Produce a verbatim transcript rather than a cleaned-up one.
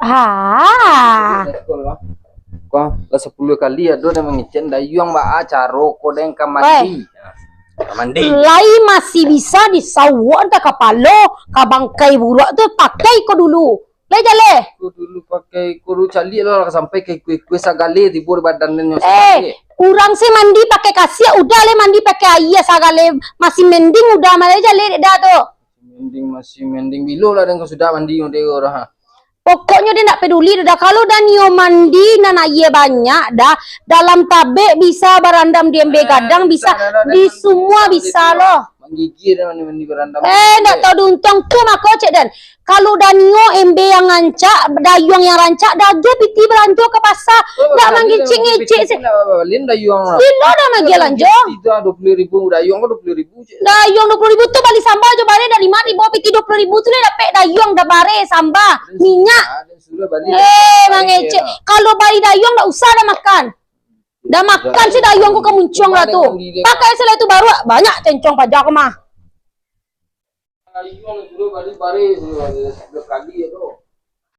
Ha. Kau lah sapuluah kali ado nan mangecek dayuang, baa caro ko den ka mandi. Ka mandi. Lai masih bisa disawok antah kapalo ka bangkai buruak tu, pakai ko dulu. Lai jaleh. Ko dulu pakai, ko dulu caliak lah sampai ka ikua-ikua sagale tibo di badan den nyo. Eh, urang se mandi pakai kasiak, udah lai mandi pakai aia sagale, masih mending udah mah, lai jaleh dek dah tu. Mending masih mending, bilo lah den ka sudah mandi model urang. Pokoknyo den ndak peduli dah. Kalau dah nio mandi nan aia banyak dah, dalam tabek bisa barandam di embe gadang, bisa di semua bisa lo. Manggigir dah mandi-mandi barandam. Eh, ndak tahu diuntuang tu mako cek den. Kalau dah nio embe yang rancak, dayuang yang rancak, dah jo pitih balanjo ka pasa. Ndak mangecek-ngecek se. Bilo dah maagiah lanjo. Itu dua puluah ribu dayuang ko dua puluah ribu. Dayuang dua puluah ribu tu bali samba jo bareh, dari ma dibawa pitih dua puluah ribu tu lai dapek dayuang, dah bareh, samba, minyak. Eh, mangecek. Kalau bali dayuang dak usah dah makan. Dah makan se dayuang ko ka muncuang lah tu. Pakai se lah tu baru banyak cencong paja ko mah. Dayuang suruah bali bareh, suruah bali dua kali tu.